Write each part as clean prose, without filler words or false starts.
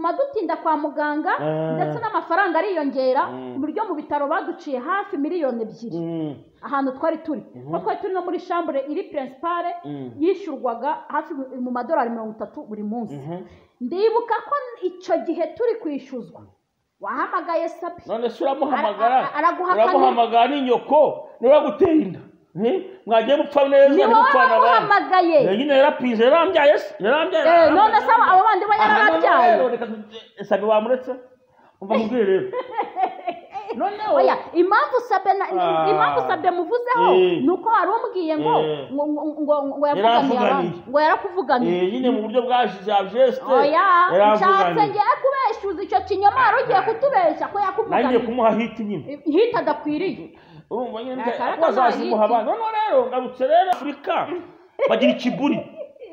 Bituma dutinda kwa muganga, ndetse n'amafaranga ariyongera, ku buryo mu bitaro baduciye hafi 2 miliyoni ahantu twari turi, kuko twari turi no muri chambre iri principale, yishyurwaga hafi mu madolari 30 buri munsi. Ndibuka ko icyo gihe turi kwishyuzwa wahamagaye Sabi. None se uramuhamagara? Araguhakanira. Uramuhamagara ni nyoko niwe waguteye inda. Mwagiye mupfa neza, Ni wowe ntimupfana abandi. wamuhamagaye. Nyine yarapize, yarambyaye se, yarambyaye. None se abo bandi bo Aha, none yarababyaye? rero, reka Sabe wamuretse, umva nkubwire rero noneho. Oya, impamvu Sabe Ah. impamvu Sabe muvuzeho ni uko wari umbwiye ngo ngo yavuganiye Yaravuganiye. abandi, ngo yarakuvuganiye. Nyine mu buryo bwa geste. Oya, nshatse Yaravuganiye. ngiye kubeshuza icyo kinyoma wari ugiye kutubeshya ko Nanjye yakuvuganiye. kumuha hit nyine. Hit adakwiriye. Urumva nyine Akaraka ko azazimuha nta hit. abana. Noneho rero ngarutse rero, Afurika bagira ikiburi,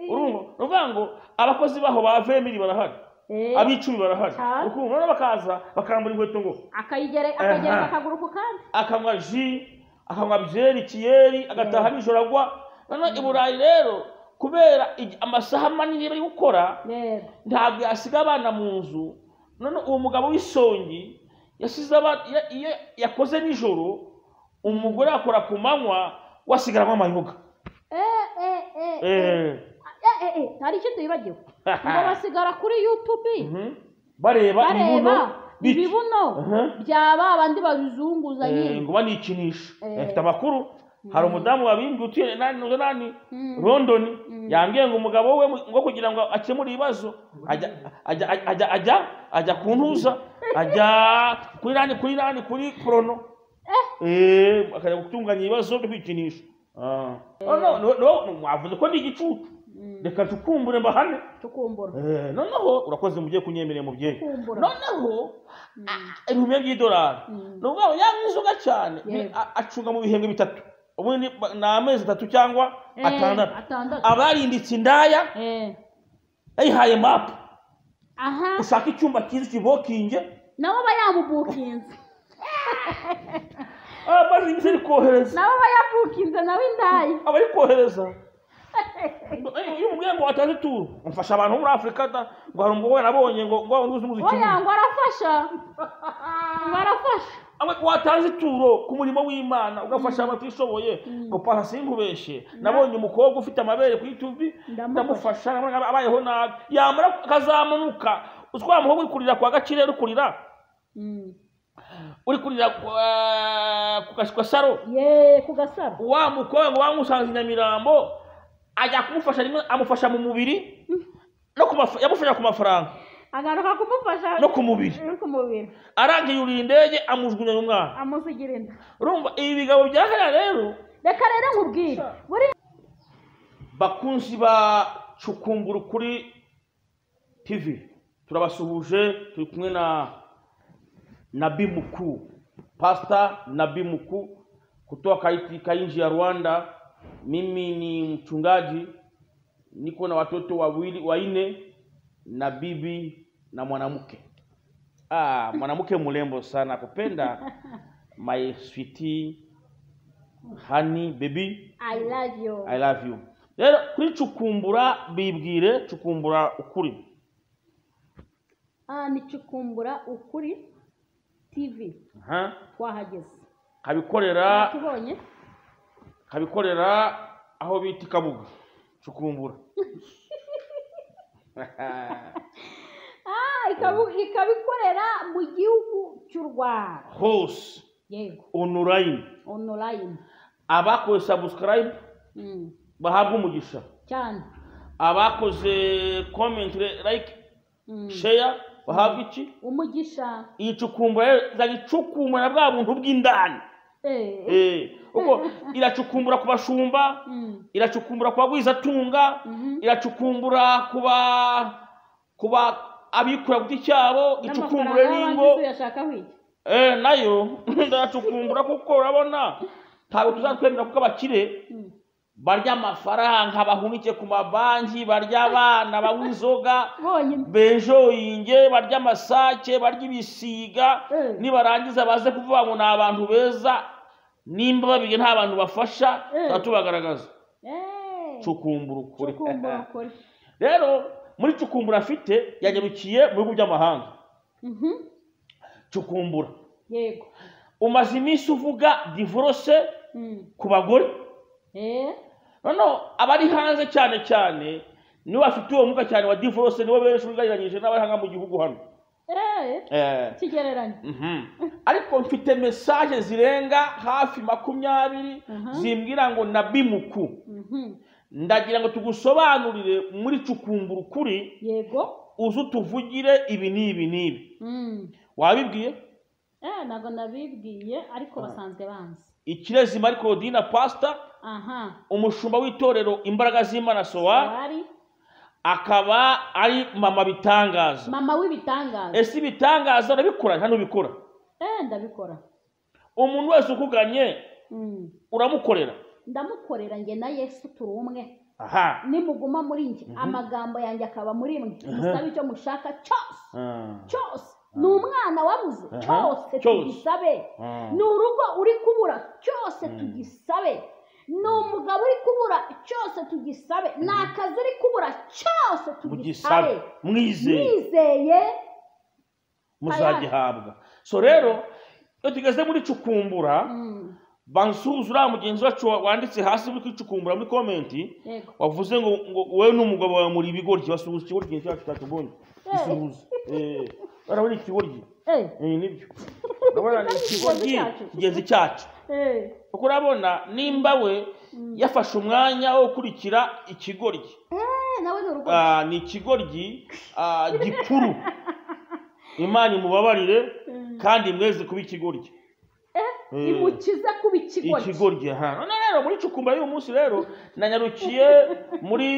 urumva, ni ukuvuga ngo abakozi baho ba 20 000 barahari, ab'icumi barahari. Cyane. Ukumva noneho bakaza bakambura inkweto ngo akayigereka Aha. akaguru ku kandi. Akanywa jus, akanywa byeri, kiyeri, agataha nijoro agwa. Noneho i Burayi rero, kubera amasaha manini bari gukora, ntabwo yasiga abana mu nzu. None uwo mugabo w'isongi yasize abana, iyo yakoze nijoro, umugore akora ku manywa, wasigaramo amayoga. Hari ikindi wibagiwe, ngo basigara kuri YouTube. Bareba ibibuno. Bareba ibibuno bya ba bandi babizunguza nyine. Ngo banikinisha. Afite amakuru, hari umudamu wabimbwiye utuye nani nani London, yambwiye ngo umugabo we ngo kugira ngo akemure ibibazo ajya ku ntuza, ajya kuri nani, kuri nani, kuri porno, akajya gutunganya ibibazo byo kwikinisha. Ah. No, no, no, mwavuze ko ni igicucu, reka tukumbure mbahane. Tukumbura. Noneho urakoze mugiye kunyemerera mubyeyi. Kumbura. Noneho ibihumbi by'idolari, ni ukuvuga ngo yanywa inzoga cyane, acunga mu bihembwe bitatu, ubundi ni amezi 3 cyangwa 6. 6. Aba yarinditse indaya, yayihaye mapu, ushaka icyumba cyiza ukibokinge. Nawe aba yamubukinze. Amaze iminsi ari kohereza. Nawe aba yabukinze nawe indaya. Aba ari kohereza. Iyo umubwiye ngo watanze ituro, mfasha abantu bo muri Afurika da, ngo hari umugore nabonye ngo uzi umuziki. Oya, ngo arafasha, ngo arafasha. Watanze ituro ku murimo w'Imana, ugafasha abatishoboye, ngo pasa sinkubeshe, nabonye umukobwa ufite amabere kuri YouTube. Ndamufasha. Ndamufasha, nabonye abayeho nabi, yamara akazamunuka utwa muhungu uri kurira kwa Gakire, uri kurira, uri kurira ku gasaro. Ye, ku gasaro. Wa mukobwa ngo wamusanze i Nyamirambo, ajya kumufasha rimwe, amufasha mu mubiri no ku yamufasha ku mafaranga. Agaruka kumufasha. No ku mubiri. No ku mubiri. Arangiye yurira indege, amujugunya umwana. Amusigira inda. Urumva ibi bigabo bya hariya rero. Reka rero nkubwire buri Bakunzi ba Cukumbura Ukuri TV, turabasuhuje. Turi kumwe na Nabii Mkuu, Pastor Nabii Mkuu kutoka katika nchi ya Rwanda. Mimi ni mchungaji, niko na watoto wawili, wanne, na bibi na mwanamke, mwanamke mrembo sana kupenda, my sweetie, honey, baby. I love you. I love you. Rero kuri Cukumbura, bibwire Cukumbura Ukuri. Ah, ni Cukumbura Ukuri TV. Aha. Twahageze. Kabikorera. Tubonye. Kabikorera aho bita i Kabuga, Cukumbura. Ah, ikabikorera mu gihugu cy'u Rwanda hose. Yego. Online. Online. Abakoze subscribe bahabwa umugisha. Cyane. Abakoze comment, like, share bahabwa iki? Umugisha. Iyi Cukumbura rero izajya icukumbura bwa buntu bw'indani. Uko iracukumbura ku bashumba, iracukumbura ku bagwizatunga, iracukumbura kuba abikora ku giti cyabo, icukumbure N'amafaranga n'ingo. y'abandi se uyashakaho iki? Nayo ndacukumbura, kuko urabona ntabwo tuzatwemera kuko abakire barya amafaranga bahunike ku mabanki, barya abana, banywa inzoga, bonyine, benjoyinge, barya amasake, barya ibisiga, nibarangiza baze kuvuga ngo ni abantu beza. Nimba babirya nta bantu bafasha, tuba tubagaragaza. Cukumbura Ukuri. Cukumbura Ukuri. Rero Muri cukumbura afite yanyarukiye mu bihugu by'amahanga. Cukumbura. Yego. Umaze iminsi uvuga divorce ku bagore. Noneho abari hanze cyane cyane nibo bafite uwo mwuka cyane wa divorce, nibo benshi ugereranyije n'abari hanga mu gihugu hano. Kigereranyo. Ariko mfite message zirenga hafi 20 zimbwira ngo Nabimuku. Ndagira ngo tugusobanurire muri cukumbura ukuri. Yego. Uzu tuvugire ibi n'ibi n'ibi. Wabibwiye? Ntabwo nabibwiye ariko basanzwe banzi. Ikirezi Marie Claudine pastor. Umushumba w'itorero Imbaraga z'Imana Sowa. Akaba ari mama bitangaza. Mama w'ibitangaza. Ese ibitangaza urabikora nta nubikora? Ndabikora. Umuntu wese ukuganye uramukorera? Ndamukorera nge na Yesu turi umwe. Nimuguma muri nge, amagambo yanjye akaba muri mwe. Musabe icyo mushaka cyose. Cyose. Ni umwana wabuze cyose tugisabe. Ni urugo uri kubura cyose tugisabe. Ni umugabo uri kubura cyose tugisabe. Ni akazi uri kubura cyose tugisabe. Mwizeye muzagihabwa. So rero iyo tugeze muri cukumbura, bansuzura mugenzi wacu wanditse hasi muri cukumbura muri comment wavuze ngo wewe n'umugabo wawe muri ibigoryi, basuhuza ikigoryi cyacu cyatubonye. Isuhuza. Barabona ikigoryi. Nibyo. Urabona ikigoryi kigenzi cyacu. Kuko urabona nimba we yafashe umwanya wo gukurikira ikigoryi. Nawe ni urugoryi. Ni ikigoryi gikuru. Imana imubabarire kandi mweze kuba ikigoryi. Imukiza kuba ikigoryi. Ikigoryi. None rero muri cukumbura y'uyu munsi rero nanyarukiye muri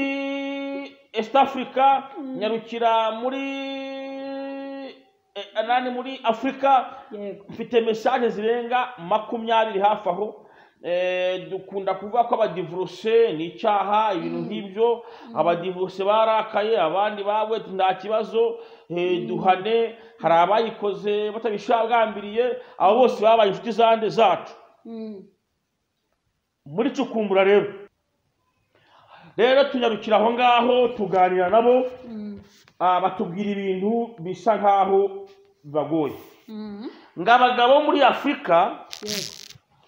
East Africa, nyarukira muri nani muri Afrika. Mfite message zirenga 20 hafi aho. Dukunda kuvuga ko abadivorce ni icyaha, ibintu nk'ibyo. Abadivorce barakaye, abandi babwe nta kibazo, duhane. Hari abayikoze batabishagambiriye, abo bose babaye inshuti zande zacu. Muri cukumbura rero tunyarukira aho ngaho tuganira nabo, batubwira ibintu bisa nkaho bibagoye. Ngabagabo muri Afrika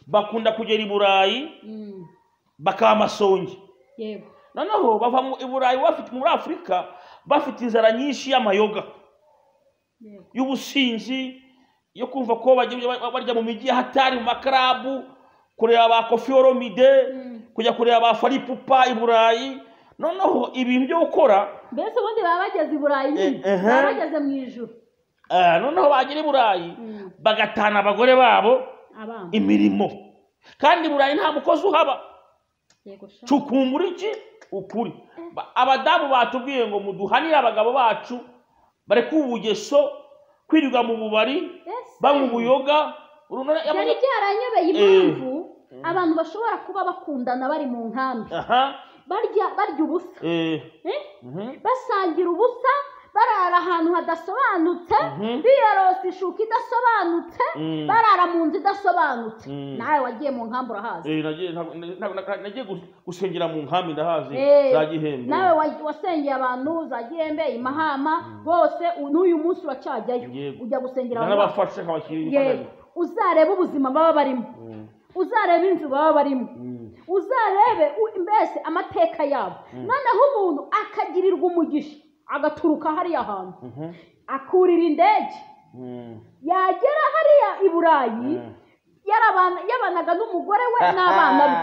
bakunda kugera i Burayi bakaba amasongi. Yego. Noneho bava mu Burayi bafite muri Afrika bafite inzara nyinshi y'amayoga, y'ubusinzi, yo kumva ko barya mu mijyi hatari mu makarabu, kureba ba Koffi Olomide, kujya kureba ba Fally Ipupa i Burayi. Noneho ibintu byo gukora mbese ubundi baba bageze i Burayi nyine, baba bageze mu ijuru. Noneho bagera i Burayi bagatana abagore babo imirimo, kandi Burayi nta mukozi uhaba. Cukumbura iki ukuri. Abadamu batubwiye ngo muduhanire abagabo bacu bareke ubugeso, kwirirwa mu bubari banywa ubuyoga. Byari byaranyobeye impamvu abantu bashobora kuba bakundana bari mu nkambi, barya ubusa, basangira ubusa, barara ahantu hadasobanutse, biyorosa ishuka idasobanutse, barara mu nzu idasobanutse. Nawe wagiye mu nkambi urahazi. Nagiye gusengera mu nkambi ndahazi za Gihembe. Nawe wasengeye abantu za Gihembe, i Mahama, bose n'uyu munsi uracyajyayo ujya gusengera abantu. Narabafashe nkabashyira imfashanyo. Uzarebe ubuzima baba barimo, uzarebe inzu baba barimo, uzarebe mbese amateka yabo. Noneho umuntu akagirirwa umugisha agaturuka hariya hantu, akurira indege, yagera hariya i Burayi, yabanaga n'umugore we n'abana be,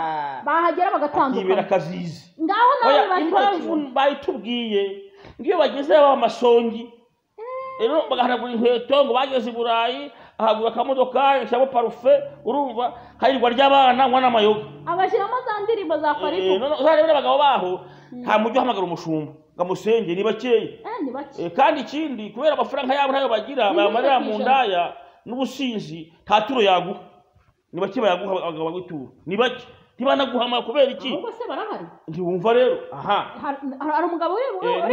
bahagera bagatandukana. Ngaho nawe bazi impamvu bayitubwiye ngiyo bageze baba amasongi rero bagahanagura inkweto ngo bageze i Burayi, ahagura akamodoka cyangwa parufe, urumva harirwa ry'abana nywa n'amayoga, abashyiramo za ndirimbo za Fally Ipupa. Uzarebe n'abagabo baho nta mujyi uhamagara umushumba ngo amusenge, ni bakeya. Kandi ikindi kubera amafaranga yabo ntayo bagira, bayamarira mu ndaya n'ubusinzi, nta turo yaguha. Ni bake bayaguha abagabo b'ituro, ni bake. Ntibanaguhama kubera iki? Ahubwo se barahari? Ntiwumva rero. Aha hari umugabo uri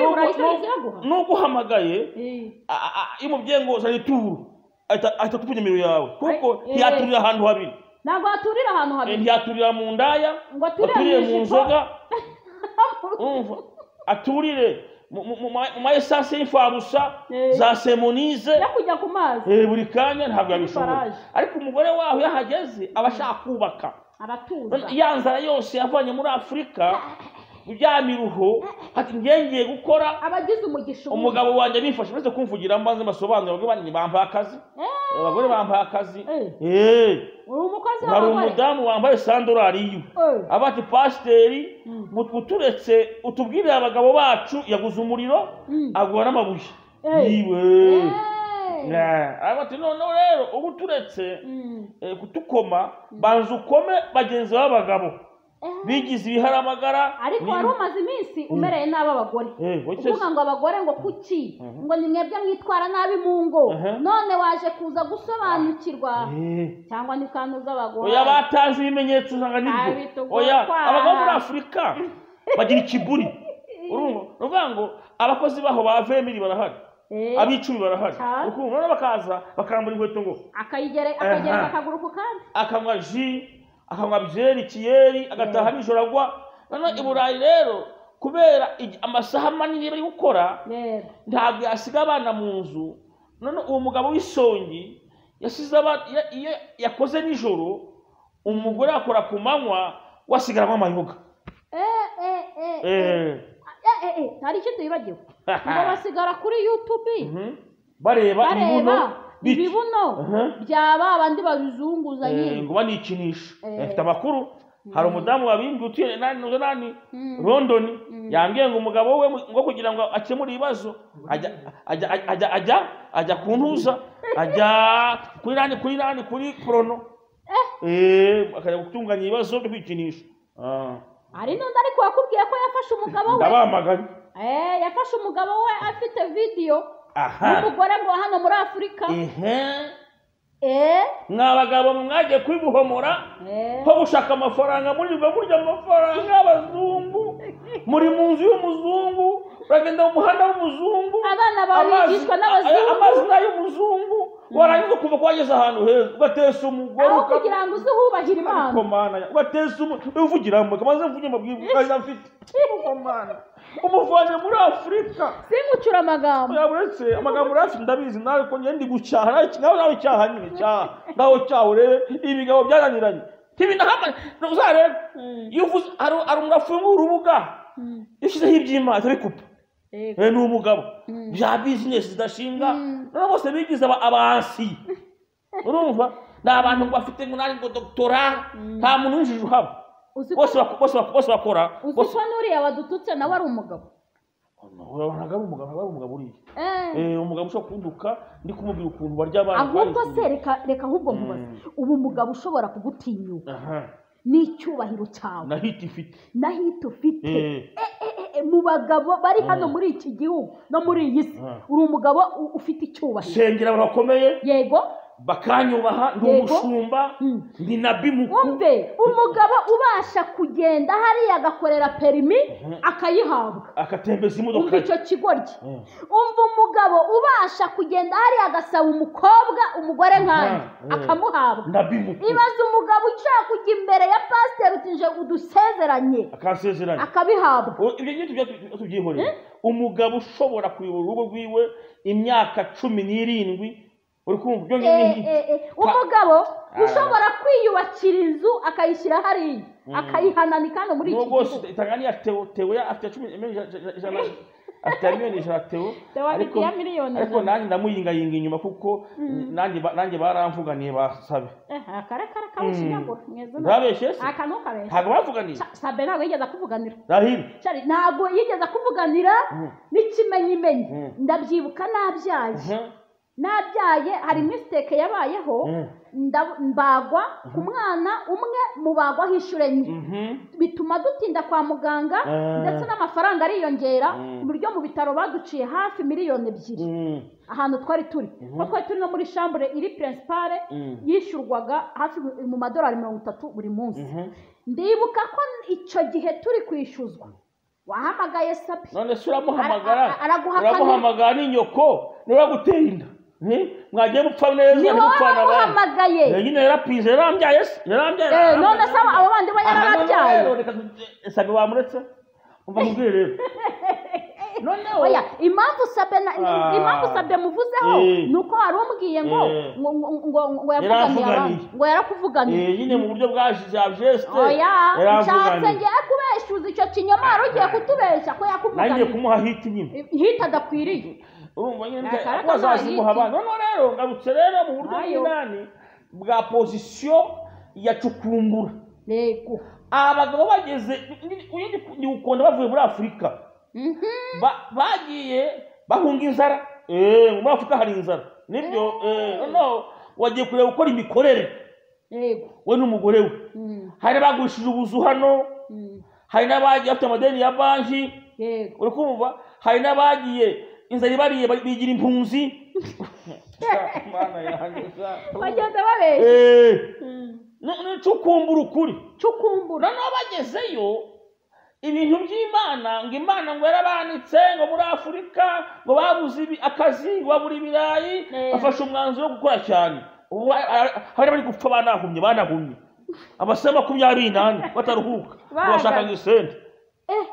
Burayi se yaguha? Nuguhamagaye iyo umubwiye ngo zana ituro, ahita akupa nimero yawe, kuko ntiyaturira ahantu habiri. Ntabwo aturira ahantu habiri. Ntiyaturira mu ndaya, ngo aturire mu nzoga, urumva aturire mu ma essence y'imfabusa za semonize yo kujya ku mazi buri kanya ntabwo yabishobora. Ariko umugore waho yahageze aba ashaka kubaka, aratuza. Ya nzara yose yavanye muri Afurika bya miruho, ati ngiye gukora, abagize umugisha. Umugabo wanjye abifashe uretse kumvugira mbanze mbasobanurira, abagore bampaye akazi, abagore bampaye akazi. Hari umudamu wambaye sandorari yiwe aba ati pasiteri uturetse utubwirire abagabo bacu yaguze umuriro agura n'amabuye yiwe. Aba ati noneho rero ubu uturetse kutukoma, banza ukome bagenzi b'abagabo bigize ibiharamagara. Ariko wari umaze iminsi umereye nabi abagore, uvuga ngo abagore ngo kuki ngo ni mwebwe mwitwara nabi mu ngo, none waje kuza gusobanukirwa cyangwa ni kantu z'abagore. Oya, batanze ibimenyetso usanga nibyo. Oya, abagabo muri Afurika bagira ikiburi. Urumva uvuga ngo abakozi baho ba 20 barahari, abicumi barahari, ukumva bakaza bakambura inkweto ngo akayigereka akaguru ku kandi, akanywa ji, akanywa byeri kiyeri, agataha nijoro agwa. None i Burayi rero kubera amasaha manini bari gukora ntabwo yasiga abana mu nzu. None uwo mugabo w'isongi yasize iyo yakoze nijoro, umugore akora ku manywa, wasigaramo amayoga. Hari icyo tuyibagiwe ngo basigara kuri YouTube bareba ibibuno byaba abandi babizunguza nyine ngo banikinisha. Afite amakuru. Hari umudamu wabimbwiye utuye nani London, yambwiye ngo umugabo we ngo kugira ngo akemure ibibazo ajya ku ntuza, ajya kuri nani kuri nani kuri prono, akajya gutunganya ibibazo byo kwikinisha. Hari n'undi ariko wakubwiye ko yafashe umugabo we, ndabamaganye, yafashe umugabo we afite video umugore ngo hano muri Afurika. Mwa bagabo mwagiye kwibuhomora ko gushaka amafaranga, muri burya amafaranga y'abazungu, muri mu nzu y'umuzungu, uragenda mu muhanda w'umuzungu, abana barigishwa n'abazungu, amazi n'ay'umuzungu, warangiza kuva ko wageze ahantu heza ugatesa umugore aho kugira ngo uzuhubahire Imana, ugatesa uvugiramo kamaze mvuge mabwibwa mfite Mana umuvanye muri Afurika. Simucura amagambo uretse amagambo urafite ndabizi nawe ko ngende gucyaha nawe cyaha nyine cyaha nawe cyaha urebe ibigabo byananiranye ntibinahama uzarebe iyo uvuze hari umurafungura urubuga yashyizeho iby'Imana atabikupa. Ni umugabo bya business zidashinga, none bose bigize abansi. Urumva ni abantu bafite ngo nari ngo doctora, nta muntu winjije uhaba, bose bakora. Uzi ko nuriya wadututse nawe ari umugabo. Ntabwo ari umugabo, ntabwo ari umugabo uriya. Umugabo ushobora kunduka ndi kumubwira ukuntu barya abana. Ahubwo se reka ahubwo nkubaze, ubu umugabo ushobora kugutinyuka n'icyubahiro cyawe na hiti ufite, na hiti ufite mu bagabo bari hano muri iki gihugu no muri iyi si, uri umugabo ufite icyubahiro. Sengera abantu bakomeye, yego, bakanyubaha, ndi umushumba, ndi nabi mukuru. Umve, umugabo ubasha kugenda hariya agakorera perimi akayihabwa, agatembeza imodoka. Umva icyo kigoryi. Umva umugabo ubasha kugenda hariya agasaba umukobwa umugore nkanjye akamuhabwa. Nabi mukuru. Ibaze umugabo ushaka kujya imbere ya pasiteri utije udusezeranye, akasezeranye, akabihabwa. Ibyo ngibyo tubyihoreye. Umugabo ushobora kuyobora urugo rwiwe imyaka 17, umugabo ushobora kwiyubakira inzu akayishyira hariya akayihananika hano muri iki gihugu. Itanganya Theo afite 10 afite miliyoni 100 Theo, ariko nanjye ndamuyingayinga inyuma kuko nanjye baramvuganiye basabe. Ndabeshye se? Ntabwo bavuganiye. Sabe ntabwo yigeze akuvuganira. Rahira ntabwo yigeze akuvuganira n'ikimenyimenyi. Ndabyibuka nabyaye hari mistake yabayeho, mbagwa ku mwana umwe mubagwaho inshuro enye, bituma dutinda kwa muganga ndetse n'amafaranga ariyongera, ku buryo mu bitaro baduciye hafi miliyoni 2 ahantu twari turi, kuko twari turi no muri chambre iri principale yishyurwaga hafi mu madolari 30 buri munsi. Ndibuka ko icyo gihe turi kwishyuzwa wahamagaye Sabi. None se uramuhamagara, uramuhamagara ni nyoko niwe waguteye inda, mwagiye mupfa neza ntimupfana abandi. Nyine yarapize, yarambyaye se, yarambyaye. None se abo bandi bo yarababyaye. Sabi wamuretse, umva mubwire rero. Noneho Oya, impamvu Sabe impamvu Sabe muvuzeho nuko wari umbwiye ngo ngo yavuganiye abandi, ngo yarakuvuganiye nyine mu buryo bwa geste. Oya, nshatse ngiye kubeshuza icyo kinyoma wari ugiye kutubeshya ko yakuvuganiye. Nanjye kumuha hiti nyine, hiti adakwiriye. Urumva nyine ko azazimuha abandi. Noneho rero ngarutse rero mu buryo bw'inani bwa position ya cukumbura. Yego, abagabo bageze ni ukonda bavuye muri Afurika, bagiye bahunga inzara. Muri Afurika hari inzara nibyo. Noneho wagiye kureba gukora imikorere. Yego, we n'umugore we. Hari n'abagurishije ubuzu hano, hari n'abagiye bafite amadeni ya banki. Yego, uri kumva, hari n'abagiye inzara ibariye bigira impunzi. Bagenda babeshya. Cukumbura ukuri, cukumbura. Noneho bagezeyo ibintu by'Imana, ngo Imana ngo yarabanitse ngo muri Afurika ngo babuze akazi, ngo babura ibirayi, bafashe umwanzuro wo gukora cyane. Ubu hari bari gupfa banahumye amasaha 24 bataruhuka, ngo bashaka ngo isente.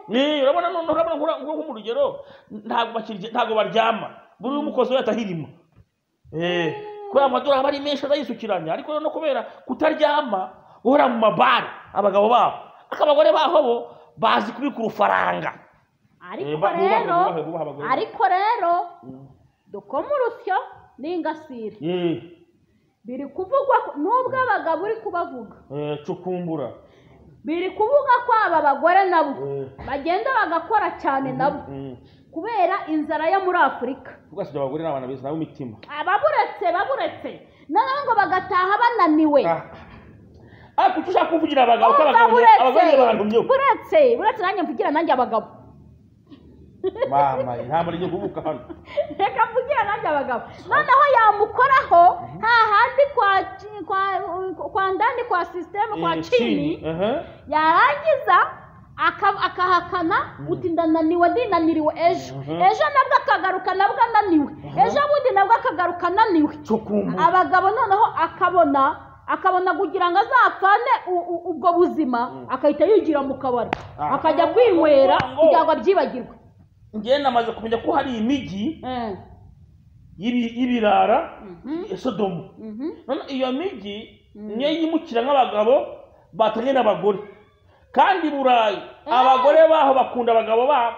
Ni urabona none urabona nko mu rugero ntabwo baryama, buri umukozi we atahirima. Kubera amadorari aba ari menshi azayisukiranya, ariko no kubera kutaryama guhora mu mabari abagabo babo, ariko abagore baho bo bazi kubika urufaranga. Ariko rero dukoma urusyo n'ingasire. Biri kuvugwa nubwo abagabo uri kubavuga cukumbura, biri kuvuga ko aba bagore nabo bagenda bagakora cyane nabo kubera inzara yo muri Afurika. Ugasubya abagore n'abana beza nabo imitima ababuretse noneho ngo bagataha bananiwe. Ariko ushaka kuvugira abagabo ko abagore bantumye. Buretse nanjye mvugira nanjye abagabo. Mama, nta muri kuvuka hano. Reka mvugira nanjye abagabo. Noneho yamukoraho hahandi kwa ndani kwa system kwa chini. Yarangiza akahakana uti ndananiwe, ndinaniriwe ejo. Ejo nabwo akagaruka nabwo ananiwe. Ejo bundi nabwo akagaruka ananiwe. Abagabo noneho akabona kugira ngo azapfane ubwo buzima, akahita yigira mu kabari, akajya kwinywera kugira ngo abyibagirwe. Ngiye namaze kumenya ko hari imijyi y'ibirara ya Sodomu. None iyo mijyi niyo yimukira nk'abagabo batanye n'abagore. Kandi Burayi abagore baho bakunda abagabo babo,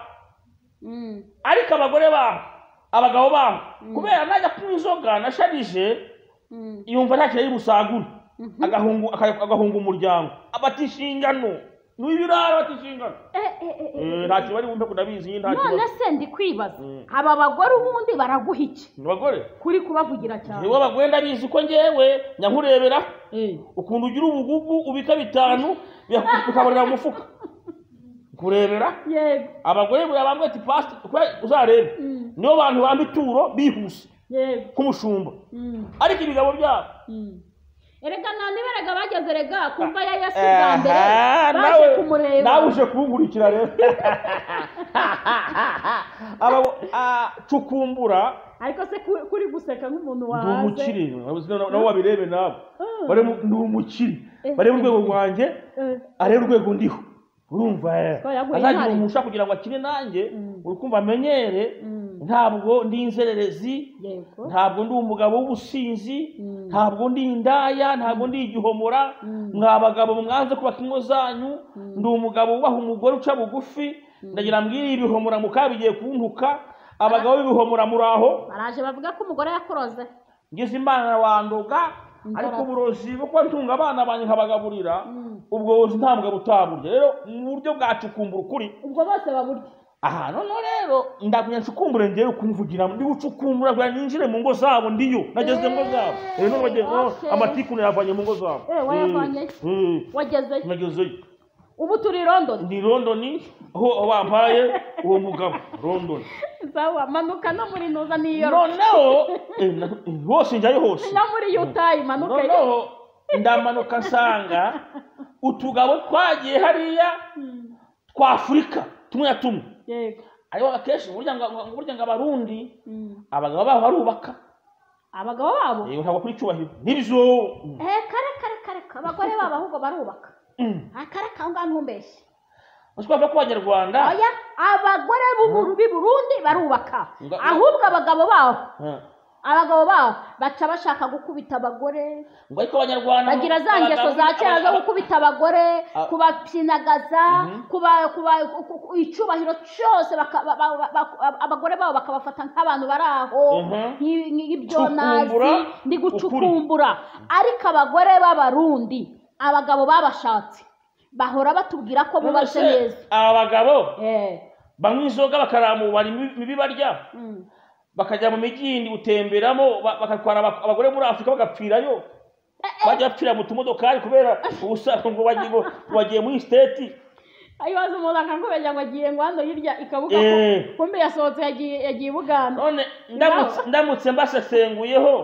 ariko abagore baho abagabo baho kubera najya kunywa inzoga nasharije yumva nta kintu ari busagure, agahunga umuryango, abatishingano n'ibirara batishingano. Nta kintu bari bumve kudabizi nta kintu. None se ndi kwibaza aba bagore ubundi baraguha iki? Abagore kuri kubavugira cyane. Niwe abagore ndabizi ko ngewe nyankurebera ukuntu ugira ubugugu ubika 5 bikaborera mu mufuka. Kurebera. Yego. Abagore burabambwe ati pastor uzarebe. Nibo bantu bamba ituro bihuse. Yego. Kumushumba. Ariko ibigabo byabo. Erega nandi berega bageze rega kumva ya Yesu bwa mbere baje kumureba. Nawe uje kunkurikira rero. Aba cukumbura. Ariko se kuri guseka nk'umuntu waze. Ndi umukire, nabo babirebe nabo. Bare ndi umukire. Bare urwego rwanjye, arebe urwego ndiho. Urumva azagira umusha kugira ngo akine nanjye, urukumva amenyere. Ntabwo ndi inzererezi, ntabwo ndi umugabo w'ubusinzi, ntabwo ndi indaya, ntabwo ndi igihomora. Mwa bagabo mwanze kubaka ingo zanyu, ndi umugabo wubaha umugore uca bugufi. Ndagira mbwira ibihomora mukabigiye kuntuka. Abagabo b'ibihomora muraho baraje bavuga ko umugore yakoroze. Ngize Imana wandoga, ariko uburozi bwo kuba ntunga abana banjye nkabagaburira, ubwo burozi nta mugabo utaburya. Rero mu buryo bwa cukumbura ukuri, ubwo bose baburya. Aha none rero ndakunya ncukumbure ngiye kumvugira, ndi gucukumbura kugira ninjire mu ngo zabo, ndiyo nageze mu ngo zabo. None bageze amatiku nayavanye mu ngo zabo. Wayavanye wagezeyo? Nagezeyo. Ubu turi London. Ndi London aho bampaye uwo mugabo London. Sawa, manuka no muri Noza New York. Noneho hose njyayo hose. No muri Utah manuka. Noneho ndamanuka nsanga utugabo twagiye hariya twa Afurika tumwe na tumwe. Yego. Ariko akenshi burya ngo abarundi abagabo babo barubaka. Abagabo babo? Yego, ntabwo kuri cyubahiro. Nibyo. Kare kare kare abagore babo ahubwo barubaka. Akareka aho ngaho ntumbeshye. Ushobora ko abanyarwanda oya abagore b'i Burundi barubaka ahubwo abagabo babo abagabo babo baca bashaka gukubita abagore ngo ariko abanyarwanda bagira za ngeso za kera zo gukubita abagore kubapyinagaza kuba icyubahiro cyose abagore babo bakabafata nk'abantu bari aho nk'ibyonazi ndi gucukumbura. Ariko abagore b'abarundi abagabo babashatse bahora batubwira ko bubatse neza. Aba bagabo banywa inzoga bakaramubara imibi barya bakajya mu mijyi yindi gutemberamo bakatwara abagore muri Afurika bagapfirayo bajya bapfira mu tumodokari kubera ubusa ngo bagiye muri state. Ayibaza umuntu akakubeshya ngo agiye ngo hano hirya ikabuga kumbe yasohotse yagiye Buganda. None ndamutse mbasesenguyeho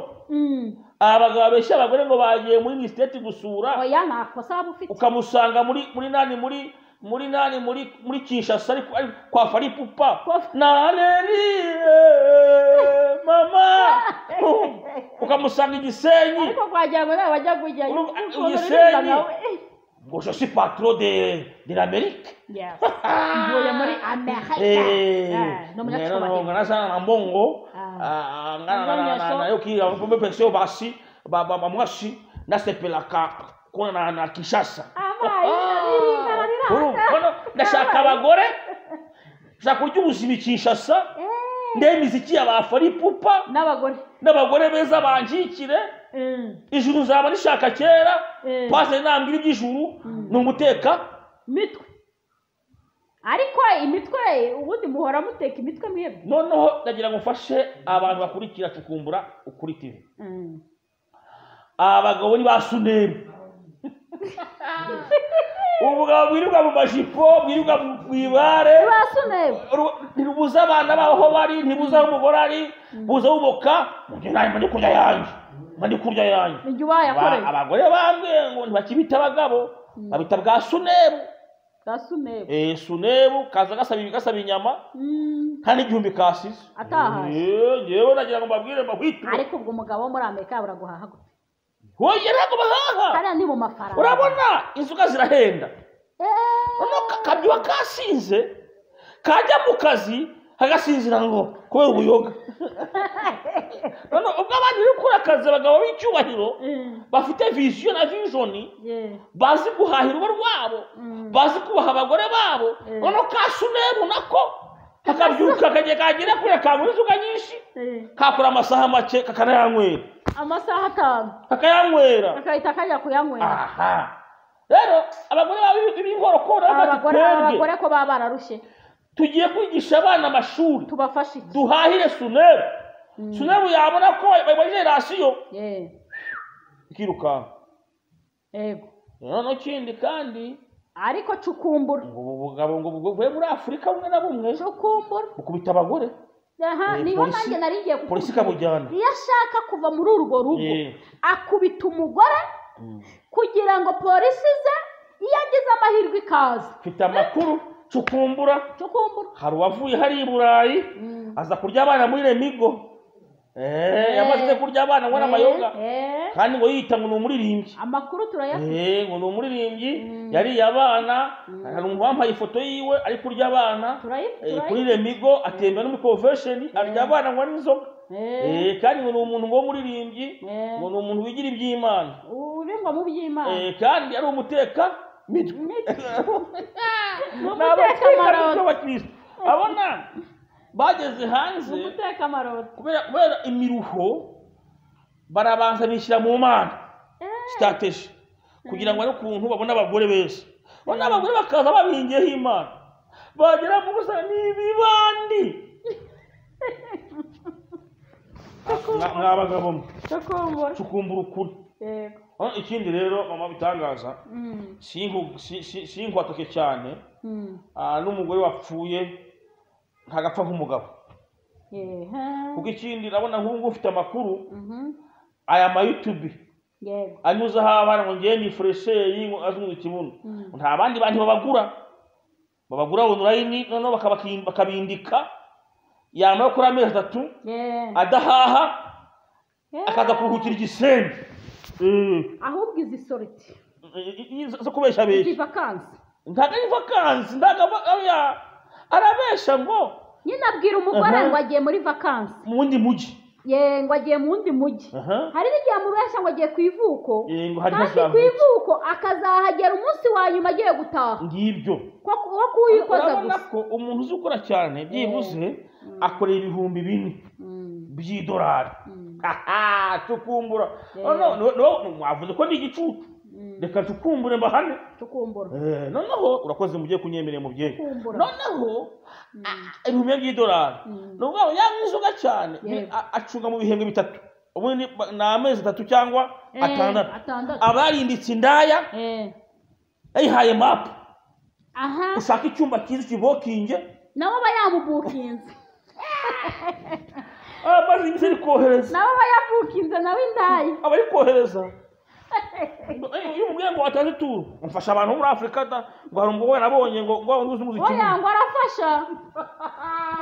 abagabo babeshya abagore ngo bagiye muri state gusura oya nta kosa waba ufite ukamusanga muri nani muri nani muri Kinshasa ariko kwa Faripupa naleri mama ukamusanga Igisenyi ariko kwagira ngo nawe bajya kujya Igisenyi ngo je suis patron de l'Amérique. Yes. Mvuye muri Amerika. No munyacyubahiro ngana na mbongo ngana na yoki pombe pension basi ba mwasi nasepelaka kuna na Kinshasa. Ndashaka abagore ndashaka kurya ubuzima i Kinshasa ndebe imiziki ya Faripupa n'abagore beza banjikire ijuru nzaba nishaka kera pase nambwira iby'ijuru ni umuteka mitwe. Ariko imitwe ubundi muhora muteka imitwe mwebwe. Noneho ndagira ngo mfashe abantu bakurikira Cukumbura Ukuri TV. Abagabo ni ba Sunemu. Ubugabo bwirirwa mu majipo bwirirwa mu ibare ntibuza abana baho aho bari ntibuza aho umugore ari buza buboka nawe ndi kurya yanjye ndi kurya yanjye. Abagore bambwiye ngo ntibakibita abagabo babita bwa Sunebu. Sunebu kaza gasaba inyama nta n'igihumbi kasize atahaye. Yewe nagira ngo mbabwire mbahwiture. Ariko ubwo umugabo wo muri Amerika yabura guhaha gute? Hoye ntabwo bahaha kariya ni mu mafaranga. Urabona inzoga zirahenda noneho kabyuha kasinze kajya mu kazi kagasinzira ngo kubera ubuyoga. Noneho ubwo abandi bari gukora akazi abagabo b'icyubahiro bafite vision na vision bazi guhahira urugo rwabo bazi kubaha abagore babo noneho ka Sunebu nako kakabyuka kajya kagera kure kagura inzoga nyinshi kakora amasaha make kakanayanywera amasaha 5 kakayanywera kakahita kajya kuyanywera. Aha rero abagore b'inkorokoro abagore ko baba bararushye tugiye kwigisha abana amashuri tubafashe iki duhahire Sunebu. Sunebu yabona ko bayibajije rasiyo ikirukanka. Yego noneho ikindi kandi ariko cukumbura ngo ubu bugabo ngo buvuye muri Afurika bumwe na bumwe cukumbura bukubita abagore. Aha niho nanjye nari ngiye kukubwira polisi ikabujyana. Iyo ashaka kuva muri urwo rugo akubita umugore kugira ngo polisi ize iyo agize amahirwe ikaza. Mfite amakuru cukumbura hari uwavuye hari i Burayi aza kurya abana muri Remigo yamaze kurya abana ngo n'amayoga kandi ngo yita ngo ni umuririmbyi. Amakuru turayafite ngo ni umuririmbyi yariye abana. Hari umuntu wampaye ifoto yiwe ari kurya abana kuri Remigo atembera no muri convention arya abana ngo n'inzoga kandi ngo ni umuntu ngo w'umuririmbyi ngo ni umuntu wigira iby'Imana uri ngo mu by'Imana kandi ari umuteka mitwe n'abateka abona bageze hanze kubera imiruho barabanza bishyira mu mana strategy kugira ngo ukuntu babone abagore beza bona abagore bakaza babingiyeho Imana bagera mu gusa n'ibibandi mwabagabo cukumbura ukuri. Ikindi rero mama bitangaza sinkwatoke cyane n'umugore wapfuye ntagapfa nk'umugabo. Kuko ikindi ndabona nk'ubu ufite amakuru aya ma YouTube anyuzaho abana ngo ngiye ni fresheri ngo azungu ikibuno nta bandi bantu babagura online noneho bakabindika yamara kuri amezi 3 adahaha akaza kuruhukira igisembe. Ahubwo izi sorti zo kubesha besha izi vacances Ntabwo ari vakansi, ntabwo arabesha ngo nyine abwira umugore ngo agiye muri vakansi mu wundi mujyi. Ye, ngo agiye mu wundi mujyi. Hari n'igihe amubesha ngo agiye ku ivuko, kandi ku ivuko akazahagera umunsi wa nyuma agiye gutaha. Ngibyo wo kuwikoza gusa. Urabona ko umuntu uzi ukora cyane byibuze akorera 4000 by'idolari. Tukumbura. No, mwavuze ko ni igicucu. Reka tukumbure mbahane. Tukumbura. Noneho urakoze mugiye kunyemerera mubyeyi. Noneho 4000 by'idolari. Nubwo yanywa inzoga cyane acunga mu bihembwe bitatu. Ubundi ni amezi 3 cyangwa 6. Abarinditse indaya yayihaye map. Aha. Ushaka icyumba cyiza kibokinge. Nabo bayamubukinze. Amazi imisi ari kohereza. Nabo bayabukinze nawe indaya. Aba ari kohereza. Iyo umubwiye ngo watanze ituro, mfasha abantu muri Afurika da, ngo hari umugore nabonye ngo ngo uzi umuziki. Oya, ngo arafasha.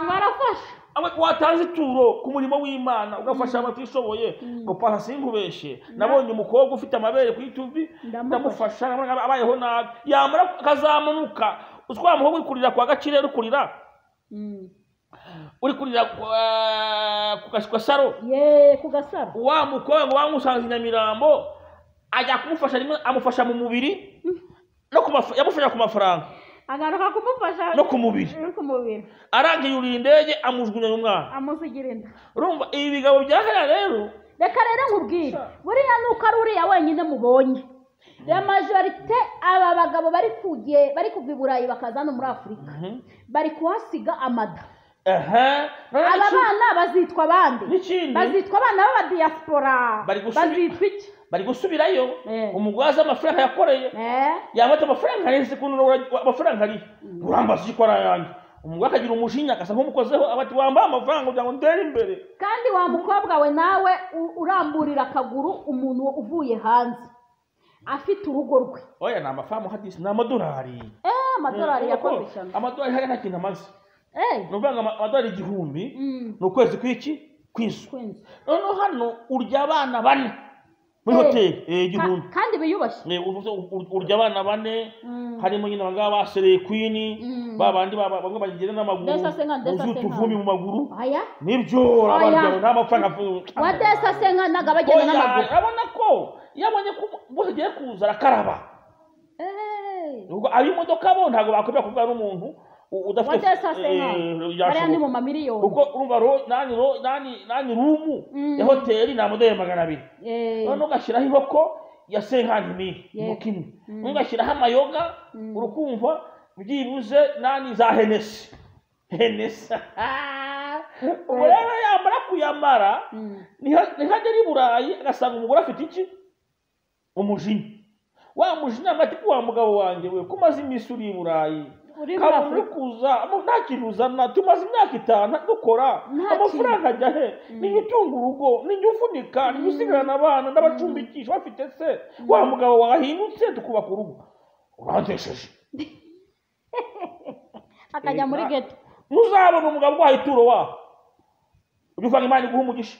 Ngo arafasha. Watanze ituro ku murimo w'Imana ugafasha abatishoboye, ngo pasa sinkubeshe. Nabonye umukobwa ufite amabere ku YouTube, ndamufasha abayeho nabi. Yamara akazamunuka, uzwa muho wikurira kwa Gakire uri kurira. Uri kurira ku gasaro. Ye, ku gasaro. Wa mukobwa ngo wamusanze Nyamirambo ajya kumufasha rimwe amufasha mu mubiri no yamufasha ku mafaranga, agaruka kumufasha no ku mubiri, arangiye yurira indege amujugunya umwana, amusigira inda. Urumva ibi bigabo bya hariya rero. Reka rero nkubwire, buriya nuko ari uriya wenyine mubonye. La majorité aba bagabo bari kugiye bari kuva i Burayi bakaza hano muri Afurika bari kuhasiga amada. Aba bana bazitwa abandi, bazitwa abana b'abadiaspora, bazitwa iki? Bari gusubirayo. Umugwaza amafaranga yakoreye yabata amafaranga arese kuno amafaranga ari urambaza iko arayanjye. Umugwa akagira umujinya akasa nk'umukozeho abati wamba amafaranga kugira ngo ndere imbere. Kandi wa mukobwa we nawe uramburira akaguru umuntu uvuye hanze afite urugo rwe. Oya, ni amafamu hadisi, ni amadolari. Amadolari yakoze ishyano. Amadolari hari nta kintu amaze. Ni ukuvuga ngo amadolari 1000 ni ukwezi kw'iki kw'inzu. Noneho hano urya abana bane muri hoteli 1000 kandi biyubashye. Urya abana bane harimo nyine abangaba basereye queen, babandi bamwe bagenda n'amaguru uzuye utuvumbi mu maguru. Nibyo abarya nta mafaranga. Wa desa senka naga bagenda n'amaguru. Urabona ko iyo abonye ko bose agiye kuza arakaraba. Ubwo ab'imodoka bo ntabwo bakwemera kuvugana n'umuntu udafite bariya ni mu mamiliyoni. Ubwo urumva nani rumu ya hoteli ni amadolari 200. Noneho ugashyiraho inkoko ya 50,000 inkoko imwe, ugashyiraho amayoga urukumva byibuze nani za Hennessy. Ubwo rero yamara kuyamara ntihagere i Burayi agasanga umugore afite iki? Umujinya. Wa mujinya ati wa mugabo wanjye we ko umaze iminsi uri i Burayi uri kuza nta kintu uzana, tumaze imyaka 5 dukora amafaranga ajya he? Ninjye utunga urugo, ninjye ufunika, ninjye usigarana abana ndabacumbikisha bafite se. Wa mugabo wahindutse tukubaka urugo urantesheje. Akajya muri ghetto. Ntuzabona umugabo uguhaye ituro waho ujye uvanga Imana iguha umugisha.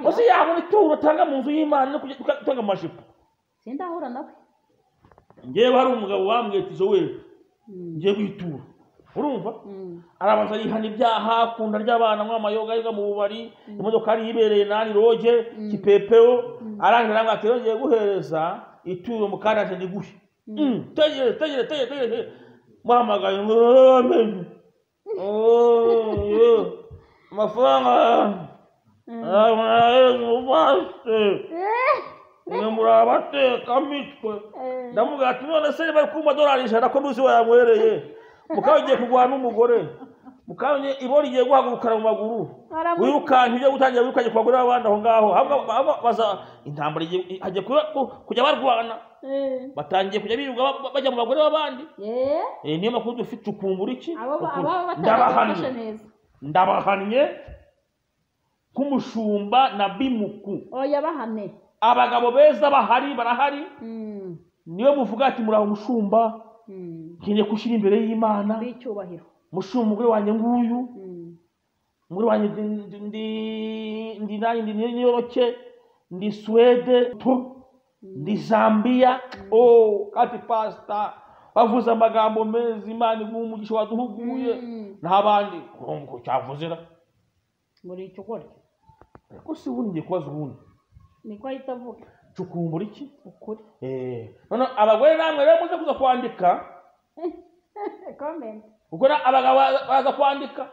Ese yabona ituro utanga mu nzu y'Imana no gutanga amajipo? Sindahura nawe. Ngewe hari umugabo wambwiye ati Joel ngiye guhitura. Urumva? Arabanza yihana ibyaha, akunda ry'abana anywa amayoga yiga mu bubari, imodoka ari yibereye nani roge, kipepeo, arangira ngo ati ngiye guhereza ituro mu kandi ndiguhe. Tegere. Muhamagaye ngo amen. Amafaranga. Murabateka mitwe. Ndamubwira ati none se bari kumpa $100 ko nduzi wayanywereye. Mukaba ugiye kurwana n'umugore. Mukaba ibori igiye guhagurukana mu maguru. Wirukanka ujye gutangira wirukanye ku bagore b'abandi aho ngaho. Ahubwo baza intambara hagiye kujya barwana. Batangiye kujya birirwa bajya mu bagore b'abandi. Niyo makuru dufite ukumbura iki? Ndabahannye nk'umushumba na bimuku. Oya bahane. Abagabo beza bahari barahari. Niyo muvuga ati muraho mushumba, nkeneye gushyira imbere y'Imana bicyubahiro. Mushumba umugore wanjye nguyu, umugore wanjye ndi nani, ndi New York, ndi Swede, ndi Zambia. Oh, kati pastor Bavuze amagambo meza, Imana iguha umugisha waduhuguye. N'abandi ngo cyavuzera muri icyo ukora. Ariko si ubundi ngiye kubaza ubundi. Niko ahita avuga. Cukumbura iki? Ukuri. None abagore namwe rero muze kuza kwandika. Comment. Kuko abagabo baza kwandika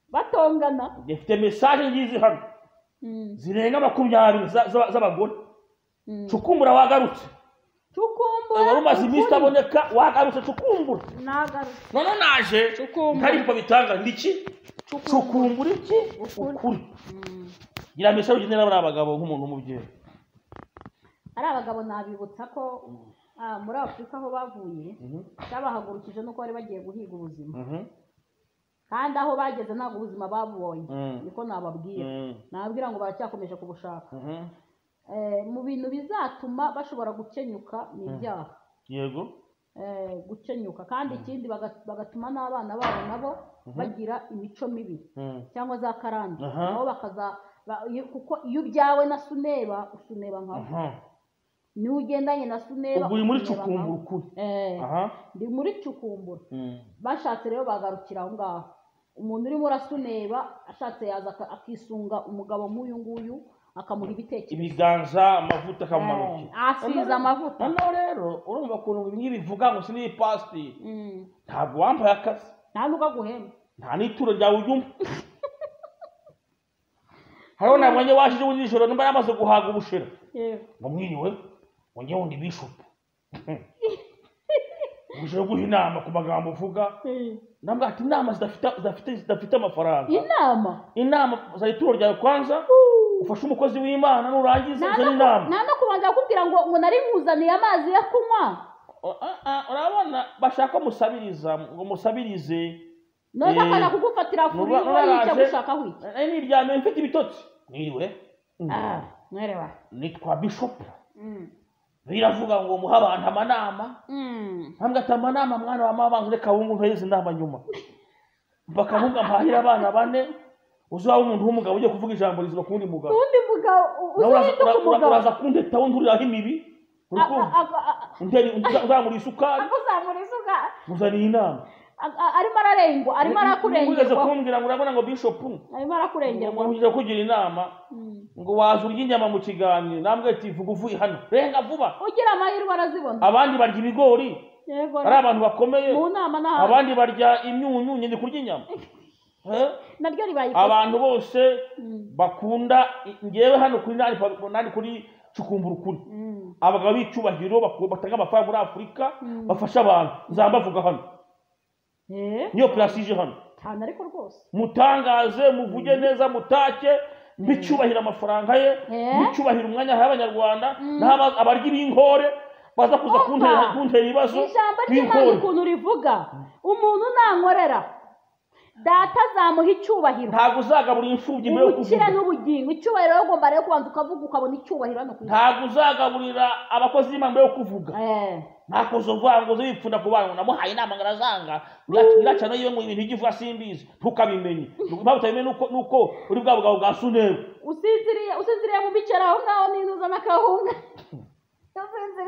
batongana. Ngifite message ngizi hano. Zirenga 20 z'abagore. Cukumbura wagarutse. Cukumbura. Wari umaze iminsi itaboneka wagarutse cukumbura. Nagarutse. None naje ntari ko bitanga ndiki? Cukumbura iki? Ukuri. Gira message ugenera abari abagabo nk'umuntu w'umubyeyi. Ari abagabo nabibutsa ko muri Afurika aho bavuye cyabahagurukije nuko bari bagiye guhiga ubuzima. Kandi aho bageze ntabwo ubuzima babonye. Niko nababwira. Nababwira ngo baracyakomeje kubushaka. Mu bintu bizatuma bashobora gukenyuka ni ibyaha. Yego. Gukenyuka kandi ikindi bagatuma n'abana babo nabo bagira imico mibi cyangwa za karande. Nabo bakaza kuko iyo ubyawe na suneba usuneba nkawe. Ni ugendanye na suneba ubwo uri muri cukumbura ukuri. Ndi muri cukumbura. Bashatse rero bagarukira aho ngaho. Umuntu urimo urasuneba ashatse yaza akisunga umugabo nk'uyu nguyu akamuha ibitekerezo, ibiganza, amavuta akamumanukira, asiza amavuta. Noneho rero urumva ukuntu ibi ngibi bivuga ngo siniyi pasiteri, ntabwo wambaye akazi, nta nubwo aguhemba, nta n'ituro ryawe ujyumva. Hariho nabonye washije ubundi nijoro nimba yamaze guhaga ubushera ngo mwiriwe ngo njye wundi bishopu uje guha inama ku magambo uvuga. Nambwa ati inama zidafite amafaranga. Inama za ituro ryawe kwanza ufashe umukozi w'Imana nurangiza uzane inama. Nta no kubanza kukubwira ngo nari nkuzaniye amazi yo kunywa. Urabona bashaka musabiriza ngo musabirize. None akana kugufatira furi yica gushaka wiki. Nari niryamye mfite ibitotsi. Mwiriwe. Mwerewa. Nitwa Bishop. Biravuga ngo muha abantu amanama. Mpambwa ati amanama mwana wa mama reka wungu mpeze inama nyuma. Mpaka mpahira abana bane. Uzaba umuntu w'umugabo ugiye kuvuga ijambo rizima kundi mugabo. Kundi mugabo uzahinduka umugabo. Uraza kundeta wunduriraho imibi. Urukundo. Uzamura isukari. Uzamura isukari. Muzaniye inama. Arimo ararengwa, arimo arakurengerwa. Ugeze kumbwira ngo urabona ngo Bishop arimo arakurengerwa. Ngo ugiye kugira inama ngo waza urya inyama mu kiganiro nambwe ati vuga uvuye hano. Renga vuba. Ugira amahirwe arazibona. Abandi barya ibigori. Yego. Ari abantu bakomeye. Mu nama n'ahandi. Abandi barya imyunyu nyine kurya inyama. Naryo ribaye abantu bose bakunda ngewe hano kuri nani kuri cukumbura ukuri. Abagabo b'icyubahiro batanga amafaranga muri Afurika bafasha abantu nzambavuga hano. Niyo plasije hano cyane ariko rwose mutangaze muvuge neza mutake mbicyubahira amafaranga ye mbicyubahira umwanya y'abanyarwanda n'abaryi b'inkore baza kuza kuntera ibibazo. Ijambo ry'Imana ukuntu rivuga umuntu nankorera data azamuha icyubahiro. Ntabwo uzagaburira imfubyi mbere yo kuvuga. Ubukire n'ubugingo. Icyubahiro rero ugomba rero kubanza ukavuga ukabona icyubahiro hano ku isi. Ntabwo uzagaburira abakozi b'Imana mbere yo kuvuga. Ntakoze uvuga ngo uzipfunda ku bantu namuhaye inama ngarazanga nyiracano yiwe ngo ibintu igivuga simbizi ntukabimenye. Impamvu utabimenye nuko uri bwa bugabo bwa Sunebu. Usinziriye mu bicaro aho ngaho n'intuza n'akahunga.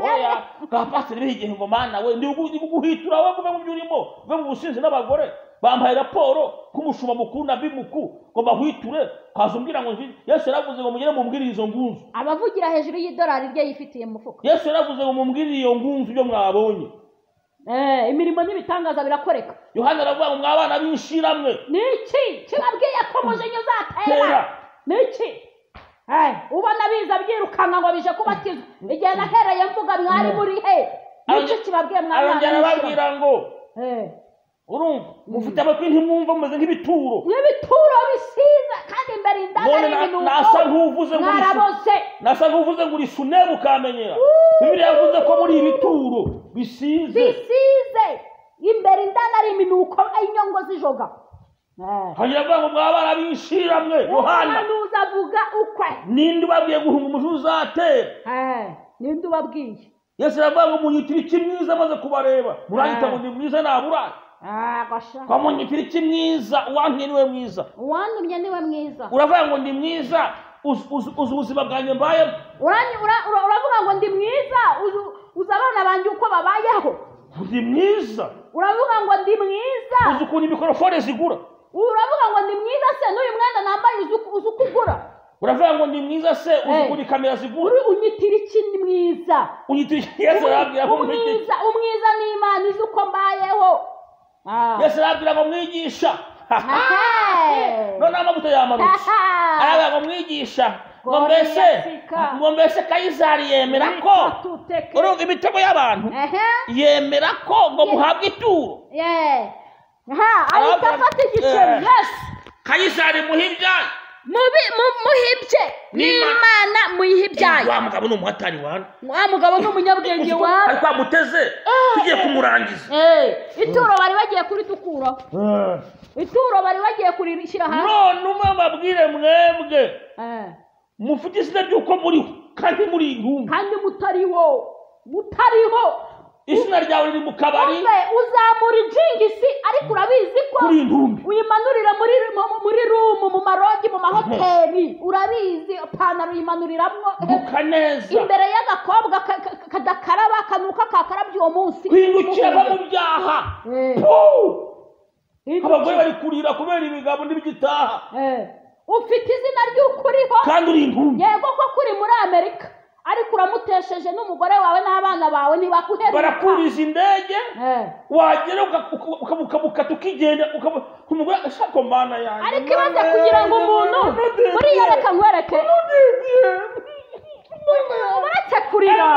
Oya ka pasiteri bihigihe ngo mana we ndi guhitura we kuve mu byo urimo uve mu businzi n'abagore. Bampaye raporo k'umushumba mukuru na bimuku ngo bahwiture kaza umbwira ngo Yesu yaravuze ngo mugere mumbwire izo ngunzu. Abavugira hejuru y'idolari rye yifitiye mu mufuka. Yesu yaravuze ngo mumbwire iyo ngunzu ibyo mwabonye. Imirimo n'ibitangaza birakoreka. Yohana aravuga ngo mwabana b'inshiramwe. Niki kibabwiye ko mujenyo uzatera? Niki? Ubona biza byirukanka ngo bije kubatizwa. Igihe nahereye mvuga mwari muri he? Niki kibabwiye mwabana? Arongera arababwira ngo urumva mufite amatwi ntimwumva mumeze nk'ibituro. N'ibituro bisiza kandi imbere indani ari ibintu. Nasa nk'uvuze ngo nasa nk'uvuze ngo uri sunebu ukamenyera. Bibiliya yavuze ko muri ibituro bisize. Bisize imbere indani ari iminuko inyongo zijoga. Hagira avuga ngo mwabana b'inshiramwe Yohana. Avuga ukwe. Ninde ubabwiye guhunga umujinya uzatera? Ninde ubabwiye? Yesu aravuga ngo munyitira iki mwiza maze kubareba. Muranyita ngo ni mwiza nabura. Kwa munyitira iki mwiza uwantumye niwe mwiza. Uwantumye niwe mwiza. Uravuga ngo ndi mwiza uzi ubuzima bwanjye mbayemo. Uravuga ngo ndi mwiza uzi abana banjye uko babayeho. Ndi mwiza. Uravuga ngo ndi mwiza. Uzi ukuntu mikorofone zigura. Uravuga ngo ndi mwiza se n'uyu mwenda nambaye uzi uko ugura. Uravuga ngo ndi mwiza se uzi ukuntu kamera zigura. Unyitira iki ni mwiza? Unyitira Yesu arabwira ko umwiza, umwiza ni Imana izi uko mbayeho. Yesu arabwira ngo mwigisha. None amavuta yamanutse. Arabwira ngo mwigisha, ngo mbese Kayizari yemera ko urumva imitego y'abantu yemera ko ngo muhabwe ituro. Ahita afata igiceri. Yes. Kayizari muhe ibyayo. Muhibye n'Imana muyihe ibyayo. Wa mugabo ni umuhatari wana. Wa mugabo ni umunyabwenge wana. Ariko amuteze tugiye kumurangiza. Ituro bari bagiye kuritukuraho. Ituro bari bagiye kurishyira hasi. None umwe mbabwire mwebwe mufite izina ry'uko muriho kandi muri intumbi. Kandi mutariho. Mutariho. Izina ryawe riri mu kabari. Uzamura ijingisi ariko urabizi ko uyimanurira muri rumu, mu marogi, mu mahoteli. Urabizi ipantaro uyimanuriramwo neza imbere y'agakobwa kadakaraba kanuka kakarabye uwo munsi. Kwindukira mu byaha. Abagore bari kurira kubera ibigabo n'ibigitaha. Ufite izina ry'ukuriho kandi uri intumbi. Yego ko kuri muri Amerika. Ariko uramutesheje n'umugore wawe n'abana bawe ntibakuheruka. Barakuriza indege wagera ukabuka tukigenda umugore ashaka mana yanjye. Ariko ibaze kugira ngo umuntu buriya reka nkwereke uretse kurira,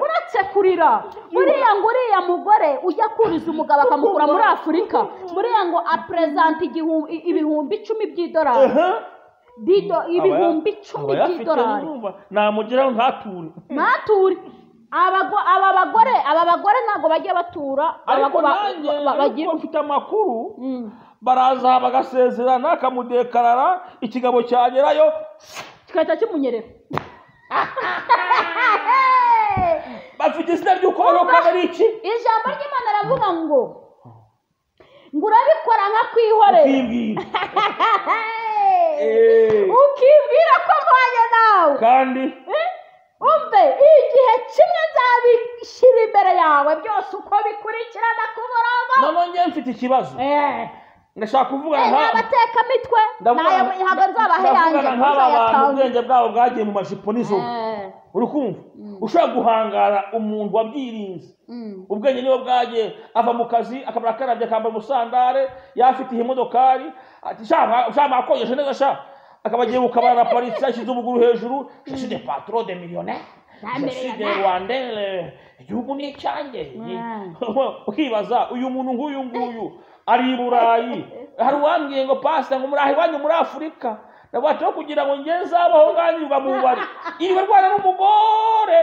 uretse kurira buriya ngo uriya mugore ujya kuriza umugabo akamukura muri Afurika, buriya ngo apresenta 10,000 by'idolari. Dido 10,000 by'idolari. Namugeraho ntature. Ntature. Aba bagore ntabwo bajya batura. Ariko nanjye mfite amakuru baraza bagasezerana akamudekarara ikigabo cyagerayo kigahita kimunyerera. Bafite izina ry'uko baroka ari iki? Ijambo ry'Imana riravuga ngo urabikora nka kwihorera. Ukibwira ko mbanye nawe kandi umve igihe kimwe nzabishyira imbere yawe byose uko bikurikirana ku murongo. None njye mfite ikibazo. Ndashaka kuvuga nka abatekamitwe ntabwo nzabahe yanjye nk'aba bantu ubwenge bwabo bwagiye mu majipo n'inzoga. Uri kumva ushobora guhangara umuntu wabyirinze ubwenge niwe bwagiye ava mu kazi akabura akarabye akambara umusandare yafite imodokari ati sha makogeshe neza sha akaba agiye gukabara na Paris yashyize ubuguru hejuru. Je suis des patrons des millionnaires, je suis des Rwandais, igihugu ni icyanjye. Ukibaza uyu muntu nk'uyu nguyu ari i Burayi. Hari uwambwiye ngo pastor ngo murahe iwanyu muri Afurika ndabato kugira ngo nge nzabaho nganirwa mu bari iriwe rwana n'umugore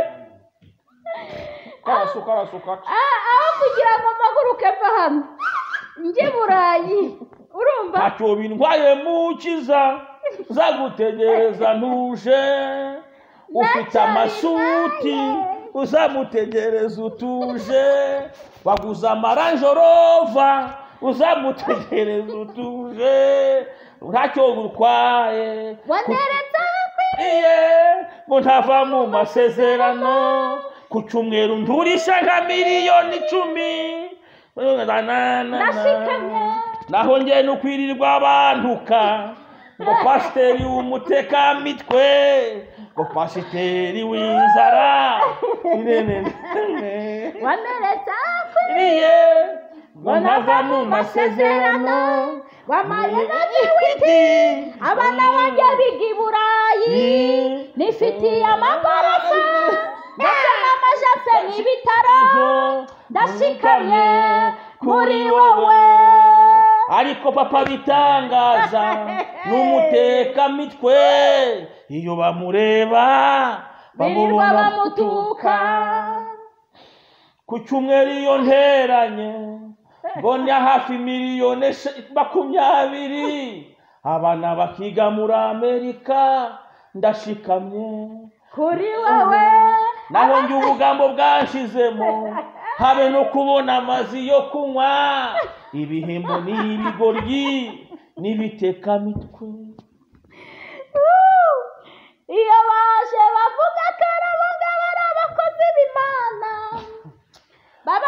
karasuka karasuka. Aho kugira ngo mpaguruke mva hano njye Burayi urumva ntacyo bintwaye mukiza nzagutegereza ntuje ufite amasuti uzamutegereza utuje waguze amaranjorova uzamutegereza utuje ntacyo gutwaye waneretse akwiriye ngo ntava mu masezerano ku cyumweru nturisha nka 10,000,000. Ndashikamye naho njye nukwirirwa abantuka ngo pasiteri w'umutekamitwe ngo pasiteri w'inzara waneretse akwiriye ngo ntava mu masezerano wamaye witi abana banjye biga i Burayi nifitiye amagorofa ndetse n'amajase n'ibitaro ndashikamye kuri wowe. Ariko papa bitangaza n'umutekamitwe iyo bamureba birirwa bamutuka. Ku cyumweru iyo nteranye mbona hafi 20,000,000 abana bakiga muri Amerika ndashikamye kuri wowe. Naho njye ubugambo bwanshizemo habe no kubona amazi yo kunywa ibihembo n'ibigoryi n'ibitekamitwe. Iyo baje bavuga ko ari abagabo ari abakozi b'Imana baba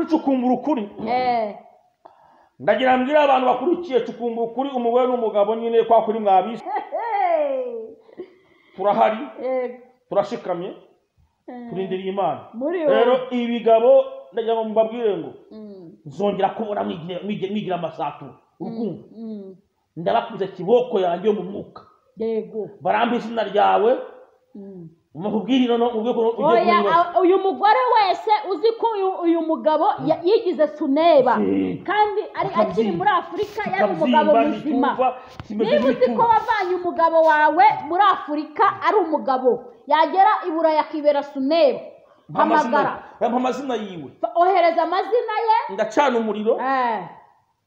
Muri Cukumbura Ukuri ndagira mbwira abantu bakurikiye Cukumbura Ukuri, umugore n'umugabo nyine kwa kuri mwabise, turahari, turashikamye, turindiriye Imana. Rero ibigabo ndagira ngo mbabwire ngo nzongera kubona mwigira amasato urukumva, ndabakuze kiboko yanjye yo mu mwuka. Yego, barampa izina ryawe mukubwira no ubwe ko uyu mugore wese uzi ko uyu mugabo yigize suneba kandi ari akiri muri Afurika yari umugabo muzima. Niba uzi ko wavanye umugabo wawe muri Afurika ari umugabo, yagera i Burayi akibera suneba, hamagara, bampa amazina yiwe, ohereza amazina ye, ndacana umuriro,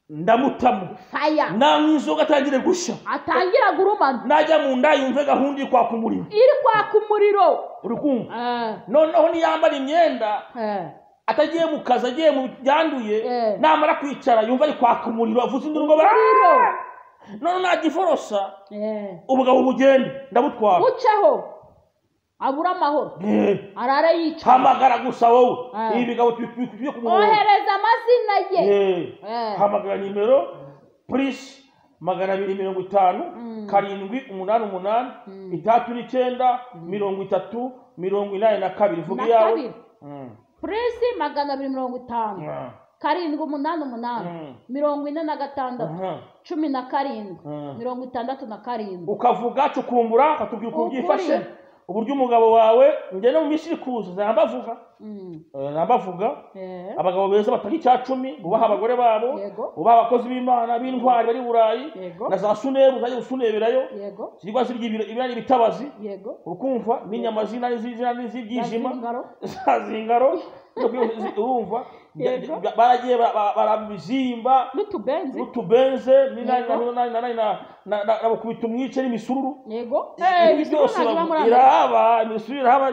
ndamutamo nanywa inzoga atangire gushya, atangira gurumana, najya mu nda yumve gahunda iri kwaka umuriro, iri kwaka umuriro, uri kumva. Noneho niyambara imyenda atagiye mu kazi, agiye mu byanduye, namara kwicara yumva ari kwaka umuriro, avuze induru ngo none nagiforosa ubugabo bugende ndabutwara, buceho abura amahoro, arara yica. Hamagara gusa wowe, ibi bigabo tubikuye ku murongo, ohereza amazina ye, hamagara nimero plus 250 7 8 8 3 9 30 82. Vuga iyawe. Plus 250 7 8 8 46 17 67. Ukavuga Cukumbura, akatubwira uko byifashe, uburyo umugabo wawe ngene mu minsi ikuza nambavuga, nambavuga abagabo beza batari icya 10 bubaha abagore babo, bubaha abakozi b'Imana b'intwari bari Burayi na za sunebu zaje gusuneberayo, zirwa zirya ibirari bitabazi, urukumva n'inyama zina n'izibyijima zingaro, urumva baragiye barabizimba n'utubenze n'abakubita umwice n'imisururu. Yego, byose irahaba, imisururu irahaba,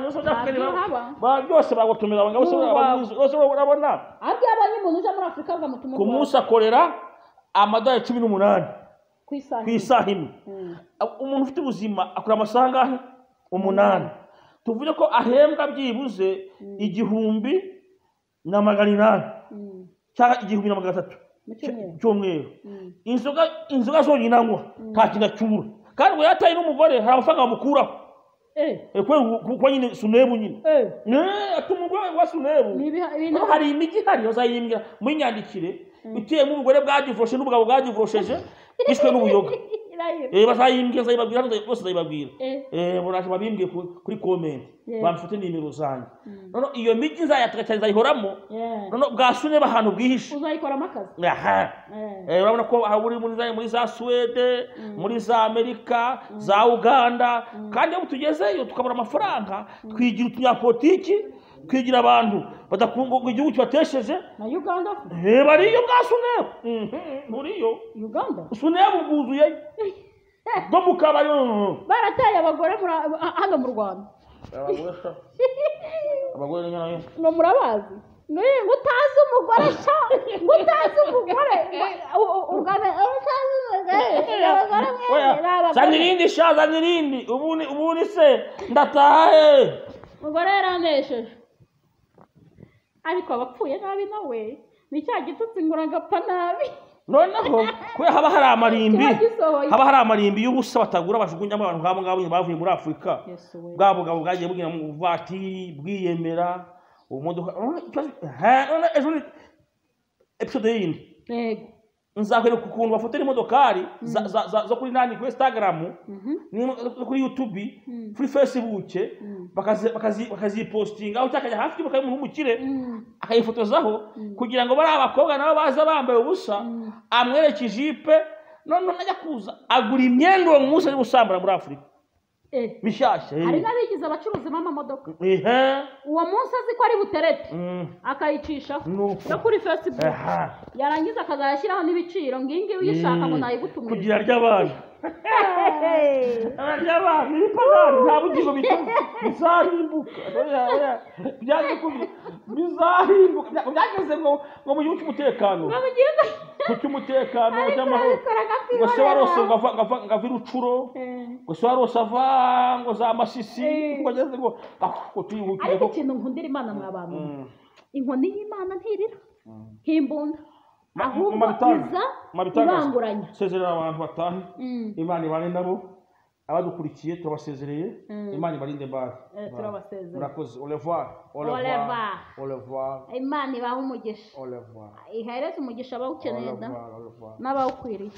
byose bagutumira abagabo bose urabona. Abyo abanye umuntu uje muri Afurika bamutumira ku munsi akorera amadolari 18 ku isaha imwe. Umuntu ufite ubuzima akora amasaha angahe? 8. Tuvuge ko ahembwa byibuze 1800 cyangwa 1300 cyumweru. Inzoga zonyine anywa nta kintu acyura, kandi ngo yataye n'umugore hari amafaranga bamukuraho. Kuko nyine sunebu nyine ati umugore wa sunebu. Hari imijyi ihari bazayimbwira muri nyandikire ituyemo umugore bwagivoshe n'ubugabo bwagivosheje bishwe n'ubuyoga. Bazayimbwira, nzayibabwira bose, nzayibabwira. Muraje babimbwiye kuri comment, bamfite nimero zanjye. None iyo mijyi nzayataka cyane, nzayihoramo. None bwa suneba ahantu bwihishe uzayikoramo akazi. Urabona ko uri muri za Suwede, muri za Amerika, za Uganda, kandi iyo tugezeyo tukabura amafaranga, twigira utunyapolitiki, twigira abantu badakunga igihugu kibatesheje. Na Uganda bariyo bwa suneba buriyo Uganda suneba bwuzuye bwo mu kabari, barataye abagore hano mu Rwanda. Abagore nyine ngo murabazi, ngo utazi umugore sha, ngo utazi umugore ugana utazi umugore, abagore. Zana irindi sha, zana irindi, ubundi se ndataha he? Umugore yaranesheje, ariko abapfuye nabi nawe ni cya gitutsi ngo uragapfa nabi. Noneho kubera haba hari amarimbi, haba hari amarimbi y'ubusa batagura, bajugunyamo abantu nk'abo ngabo bavuye muri Afurika. Bwa bugabo bwagiye bugira mu vatiri bwiyemera umodoka. Ejo ni episode yindi nzakwereka ukuntu bafotora imodokari zo kuri nani, kuri Instagram, kuri YouTube, kuri Facebook, bakazipostinga aho cyakajya hafi y'umukara w'umuntu w'umukire akayifotozaho, kugira ngo bari abakobwa nabo baza bambaye ubusa, amwereke ijipe, none najya kuza agura imyenda uwo munsi ari gusambana muri Afurika mishyashya. Hari n'abigize abacuruzi b'amamodoka, uwo munsi azi ko ari buterete akayicishaho no kuri Facebook, yarangiza akazayashyiraho n'ibiciro, ngingi uyishaka ngo nayigutumire kugira ry'abantu ry'abantu ibipagani nta bugingo bituma bizarimbuka, byaje bizarimbuka, byageze ngo mu gihugu cy'umutekano, cy'umutekano cy'amahoro, ngo se warose ngo ava Rucuro, ngo se warose ava ngo za Masisi, ngo ageze ngo tuyihutire. Ariko ikintu nkundira Imana mwa bantu, inkoni y'Imana ntirira. Nk'imbunda, ahubwo iza ibanguranya. Sezerera abantu batahe. Imana ibane nabo, abadukurikiye turabasezereye. Imana ibarinde. Bye. Turabasezereye. Murakoze. Au revoir. Au Au revoir. Au revoir. Imana ibahe umugisha. Au revoir. Ihereze umugisha abawukeneye Au da revoir. Au revoir. n'abawukwiriye.